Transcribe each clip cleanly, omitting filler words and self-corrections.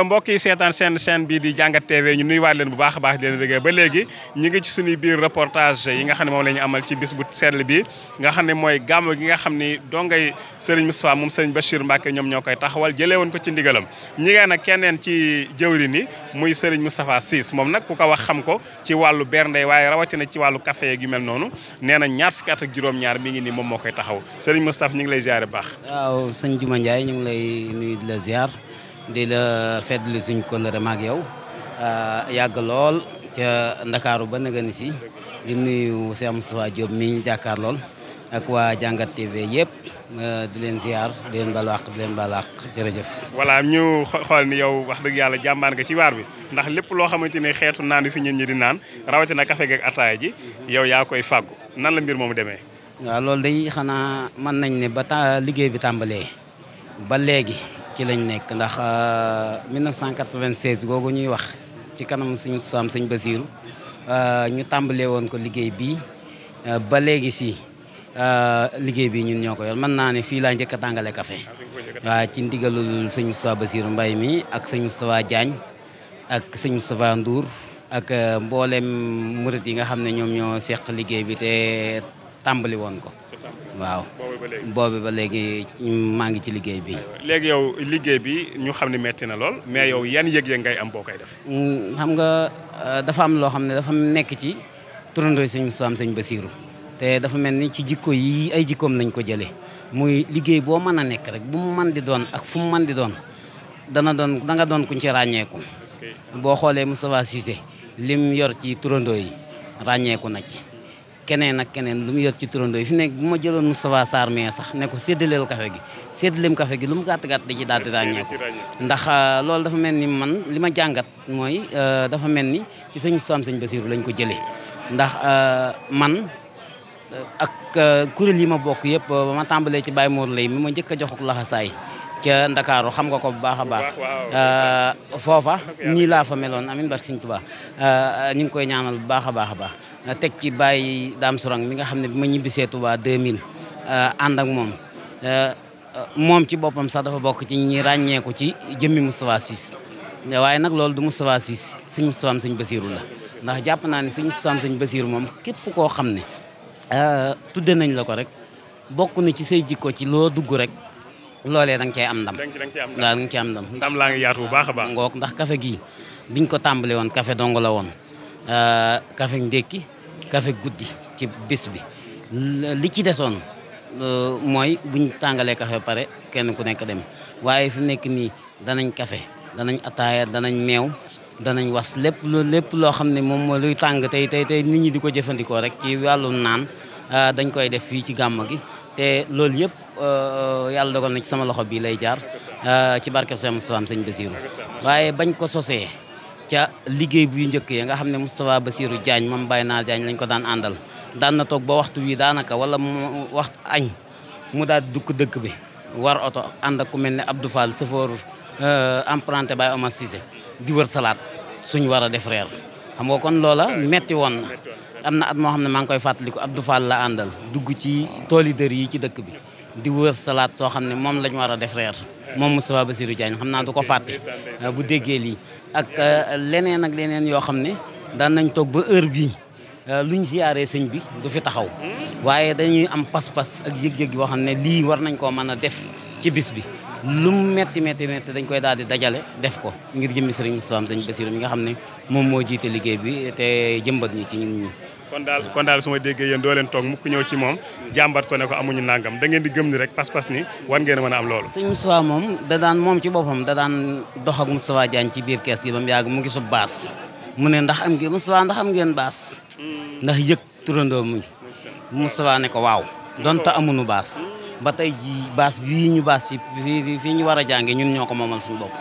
aywa mbokk yi seetaan seen chaîne bii di Jàngat TV ñu nuyuwaat leen bu baax a baax di leen bëggee ba léegi ñi ngi ci suñuy biir reportage yi nga xam ne moom la ñu amal ci bis bu sell bi nga xam ne mooy gàmmu gi nga xam ni dongay Serigne Moustapha moom Serigne Bachir Mbacké ñoom ñoo koy taxawal jëlee woon ko ci ndigalam ñi ngeen nag kenneen ci jëwri ni muy Serigne Moustapha Ciss moom nag ku ko wax xam ko ci wàllu bernde waaye rawatina ci wàllu café yeeg yu mel noonu nee na ñaar fukki at ak juróom-ñaar mi ngi ni moom moo koy taxaw Serigne Moustapha ñu ngi lay ziare baax. waaw sëñ Juma Ndiaye ñu ngi lay nuyu di la ziar di la feddali suñ kóllëre maag yow yàgg lool ca Ndakaaru ba nga ni si di nuyu Cheikh Moustapha Diop mi ñu jàkkaar lool ak waa Jàngat TV yëpp di leen ziar di leen baal àq di leen baal àq jërëjëf. voilà ñu xool ni yow wax dëgg yàlla jàmbaar nga ci waar bi ndax lépp loo xamante ni xeetu naan fi ñun ñi di naan rawatina café geeg ataaya ji yow yaa koy fàggu nan la mbir moomu demee. waaw loolu day xanaa mën nañ ne ba liggéey bi tàmbalee ba léegi ci lañ nekk ndax 1996 googu ñuy wax ci kanam suñu saam sëñ Basiiru ñu tàmbalee woon ko liggéey bi ba léegi si liggéey bi ñun ñoo ko yor mën naa ne fii laa njëkk a tàngale café waaw ci ndigalul sëñ Moustapha Basiiru Mbay mi ak sëñ Moustapha Diagne ak sëñ Moustapha Ndour ak mboolem murit yi nga xam ne ñoom ñoo seq liggéey bi te tàmbali woon ko waaw boobu ba léegi maa ngi ci liggéey bi. léegi yow liggéey bi ñu xam ne metti na lool mais yow yan yëg-yëg ngay am boo koy def. xam nga dafa am loo xam ne dafa nekk ci turandoo sëñ Moustapha sëñ Basiiru te dafa mel ni ci jikko yi ay jikkoom lañ ko jëlee muy liggéey boo mën a nekk rek bu mu mën di doon ak fu mu mën di doon da nga doon kuñ ci ràññeeku boo xoolee Moustapha Cissé lim yor ci turandoo yi ràññeeku na ci. keneen ak keneen lu mu yor ci turandoo yi fi nekk bu ma jëloon Moustapha Sarr mais sax ne ko séddaleel café gi séddaleem café gi lu mu gàtt-gàtt di ci daal di ràññeeku ndax loolu dafa mel ni man li ma jàngat mooy dafa mel ni ci sëñ Moustapha sëñ Basiiru lañ ko jëlee ndax man ak kuréel yi ma bokk yëpp ba ma tàmbalee ci Baye Mor lay mi ma njëkk a jox laxasaay ca Ndakaaru xam nga ko bu baax a baax foofa nii laa fa meloon amin barke Sëñ Tuubaa ñu ngi koy ñaanal bu baax a baax a baax teg ci Baye Dame Sourang mi nga xam ne bi ma ñibbisee Touba 2000 ànd ak moom ci boppam sax dafa bokk ci ñi ràññeeku ci jëmmi Moustapha Ciss waaye nag loolu du Moustapha Ciss sëñ Moustapha sëñ Basiiru la ndax jàpp naa ne sëñ Moustapha sëñ Basiiru moom képp koo xam ne tudde nañ la ko rek bokk na ci say jikko ci loo dugg rek loolee da nga cay am ndam waaw da nga cay am ndam ndam laa ngi yaatu bu baax a baax ngoog ndax café gii biñ ko tàmbale woon café dong la woon café ndékki café guddi ci bis bi li ci desoon mooy buñ tàngalee café pare kenn ku nekk dem waaye fi nekk nii danañ café danañ ataaya danañ meew danañ was lépp loo xam ne moom moo luy tàng tey nit ñi di ko jëfandikoo rek ci wàllu naan dañ koy def fii ci gàmmu gi te loolu yëpp yàlla dogal na ci sama loxo bii lay jaar ci barkeb Cheikh Moustapha sëñ Basiiru waaye bañ ko sosee ca liggéey bu njëkk yi nga xam ne Moustapha Basiiru Diagne moom Baye Naar Diagne lañ ko daan àndal daan na toog ba waxtu wi daanaka wala mu waxtu añ mu daal dukk dëkk bi war oto ànd ak ku mel ne Abdou Fall chauffeur emprunté Baye Omar Cissé di wër salaat suñ war a def reer xam nga kon loola metti woon na am na at moo xam ne maa ngi koy fàttaliku Abdou Fall la àndal dugg ci tooli dër yi ci dëkk bi di wër salaat soo xam ne moom lañ war a def reer moom Moustapha Basiiru Diagne xam naa du ko fàtte bu déggee lii ak leneen ak leneen yoo xam ne daan nañ toog ba heure bii luñ siyaaree sëñ bi du fi taxaw waaye dañuy am pas-pas ak yëg-yëg yoo xam ne lii war nañ koo mën a def ci bis bi lu mu metti dañ koy daal di dajale def ko ngir jëmmi sëriñ Moustapha sëñ Basiiru mi nga xam ne moom moo jiite liggéey bi te jëmbat ñi ci ñun ñi kon daal su ma déggee yéen doo leen toog mukk ñëw ci moom jàmbat ko ne ko amuñu nangam da ngeen di gëm ni rek pas-pas ni war ngeen a mën a am loolu sëñ Moustapha moom moom ci boppam da daan dox ak Moustapha Diagne ci biir kees gi ba mu yàgg mu ngi sub baas mu ne ndax am ngeen baas ndax yëg turandoo muy Moustapha ne ko waaw donte amuñu baas ba tey ji baas bii ñu baas ci fii ñu war a jànge ñun ñoo ko moomal suñu bopp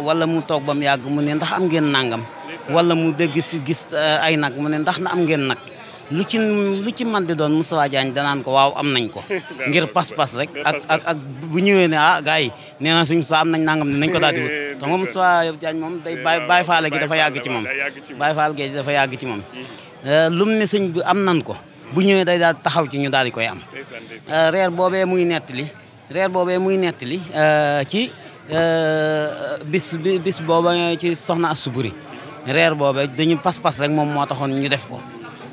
wala mu toog ba mu yàgg mu ne ndax am ngeen nangam wala mu dégg gis ay nag mu ne ndax na am ngeen nag lu ci man di doon Moustapha Diagne danaan ko waaw am nañ ko ngir pas-pas rek ak bu ñëwee ne gars yi nee na suñu sa am nañ nangam ne nañ ko daal di wut te moom Moustapha Diagne moom day Baye Fall gi dafa yàgg ci moom Baye Fall gi dafa yàgg ci moom lu mu ne sëñ bi am nañ ko bu ñëwee day daal taxaw ci ñu daal di koy am reer boobee muy nettali ci bis booba ci soxna Astou Boury reer booba dañu pas-pas rek moom moo taxoon ñu def ko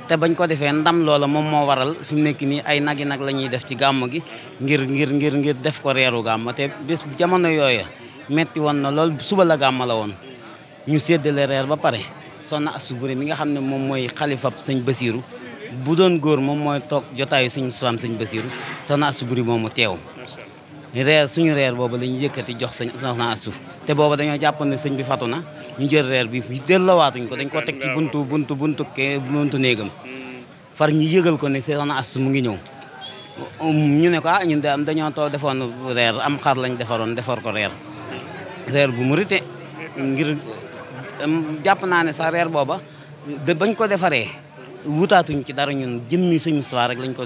te bañ ko defee ndam loola moom moo waral fi mu nekk nii ay nag la ñuy def ci gàmm gi ngir def ko reeru gàmm te bis jamono yooya metti woon na lool suba la gàmm la woon ñu séddale reer ba pare soxna Astou Boury mi nga xam ne moom mooy xalifab sëñ Basiru bu doon góor moom mooy toog jotaayu sëñ Basiru soxna Astou Boury moomu teew suñu reer boobu la ñu yëkkati jox soxna Astou te booba dañoo jàpp ne sëñ bi fatu na ñu jël reer bi delloowaatuñ ko dañ ko teg ci buntu néegam far ñu yëgal ko ne soxna Astou mu ngi ñëw ñu ne ko ñun de am dañoo too defoon reer am xar lañ defar ko reer bu mu rite ngir jàpp naa ne sax reer booba bañ ko defaree wutaatuñ ci dara ñun jëmmi suñu soir rek lañ ko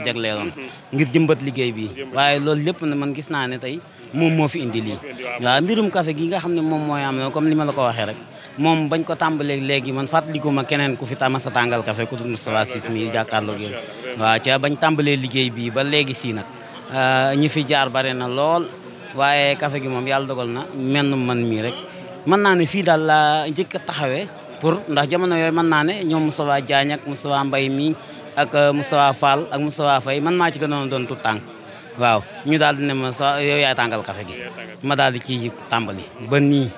jagleeloon ngir jëmbat liggéey bi waaye loolu lépp ne man gis naa ne tey moom moo fi indi lii waaw mbirum café gi nga xam ne moom mooy am na comme li ma la ko waxee rek moom bañ ko tàmbalee léegi man fàttaliku ma keneen ku fi masa tàngal café ku tudd Moustapha Ciss mi jàkkaarloo gi waaw ca bañ tàmbalee liggéey bi ba léegi si nag ñi fi jaar bare na lool waaye café gi moom yàlla dogal na menn man mii rek mën naa ne fii daal la njëkk a taxawee pour ndax jamono yooyu mën naa ne ñoom Moustapha Diagne ak Moustapha Mbaye mi ak Moustapha Fall ak Moustapha Faye man maa ci gënoon doon tout tànk waaw ñu daal di ne ma sa yow yaay tàngal café gi ma daal di ci tàmbali ba nii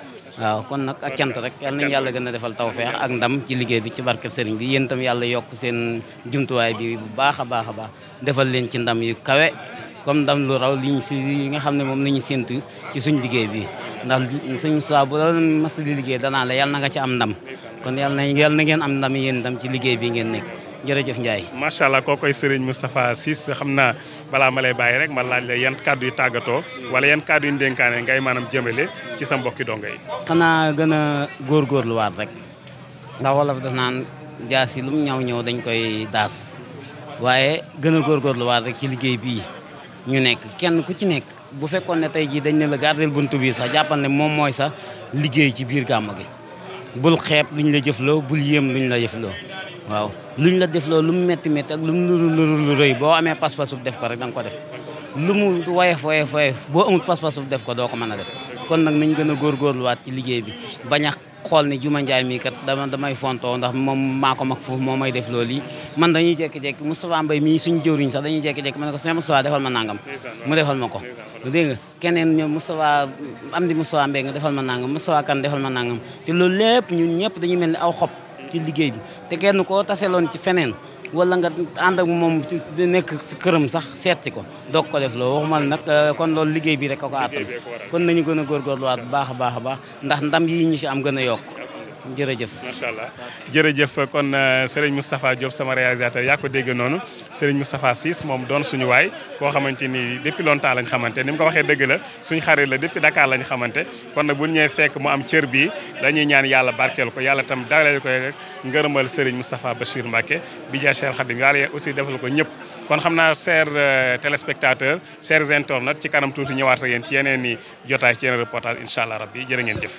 waaw kon nag ak cant rek yal nañu yàlla gën a defal tawfeex ak ndam ci liggéey bi ci barkeb sëriñ bi yéen itam yàlla yokk seen jumtuwaay bi bu baax a baax defal leen ci ndam yu kawe comme ndam lu raw liñ si nga xam ne moom la ñu séntu ci suñ liggéey bi ndax sëñ Moustapha bu doon mas di liggéey danaa la yàlla na nga ci am ndam kon yàlla na ngeen am ndam yéen itam ci liggéey bi ngeen nekk jërëjëf Ndiaye. macha allah koo koy Serigne Moustapha Ciss xam naa balaa ma lay bàyyi rek ma laaj la yan kàddu yu tàggatoo wala yan kàddu yu dénkaane ngay maanaam jëmale ci sa mbokki donga yi. xanaa gën a góorgóorluwaat rek ndax wolof daf naan jaas yi lu mu ñëw dañ koy daas waaye gën a góorgóorluwaat rek ci liggéey bii ñu nekk kenn ku ci nekk bu fekkoon ne tey jii dañ ne la gardeel buntu bi sax jàppal ne moom mooy sax liggéey ci biir gàmm gi bul xeeb luñ la jëfloo bul yéem luñ la jëfloo waaw luñ la defloo lu mu métti métti ak lu mu nuru lu rëy boo amee pas-pasub def ko rek da nga ko def lu mu woyef boo amul pas-pasub def ko doo ko mën a def kon nag nañ gën a góorgóorluwaat ci liggéey bi bañ a xool ni Juma Njaay mii kat damay fontoo ndax moom maa ko mag foofu moo may def loolu yi man dañuy jékki-jékki Moustapha Mbaye mii suñ jëwriñ sax dañuy jékki-jékki ma ne ko sëñ Moustapha defal ma nangam mu defal ma ko dégg nga keneen ñoom Moustapha am di Moustapha Mbaye nga defal ma nangam Moustapha kan defal ma nangam te loolu lépp ñun ñëpp dañuy mel ni aw xob ci liggéey bi te kenn koo taseloon ci feneen wala nga ànd ak moom di nekk si këram sax seet si ko doog ko def loo waxuma nag kon loolu liggéey bi rek a ko àttan kon nañu gën a góorgóorluwaat bu baax a baax ndax ndam yi ñu si am gën a yokk jërëjëf macha allah jërëjëf kon Serigne Moustapha Diop sama réalisateur yaa ko dégg noonu Serigne Moustapha Ciss moom doon suñu waay koo xamante ni depuis longtemps lañ xamante ni mu ko waxee dëgg la suñu xarit la depuis Dakar lañ xamante kon nag bu ñëwee fekk mu am cër bii dañuy ñaan yàlla barkeel ko yàlla tam dalal ko rek ngërëmal Serigne Moustapha Bachir Mbacké bi jaa Cheikh Khadim yàlla aussi defal ko ñëpp kon xam naa chers téléspectateurs chers internautes ci kanam tuuti ñëwaat ak yéen ci yeneen i jotaay ci yeneen reportage incha allah rabbi jërë ngeen jëf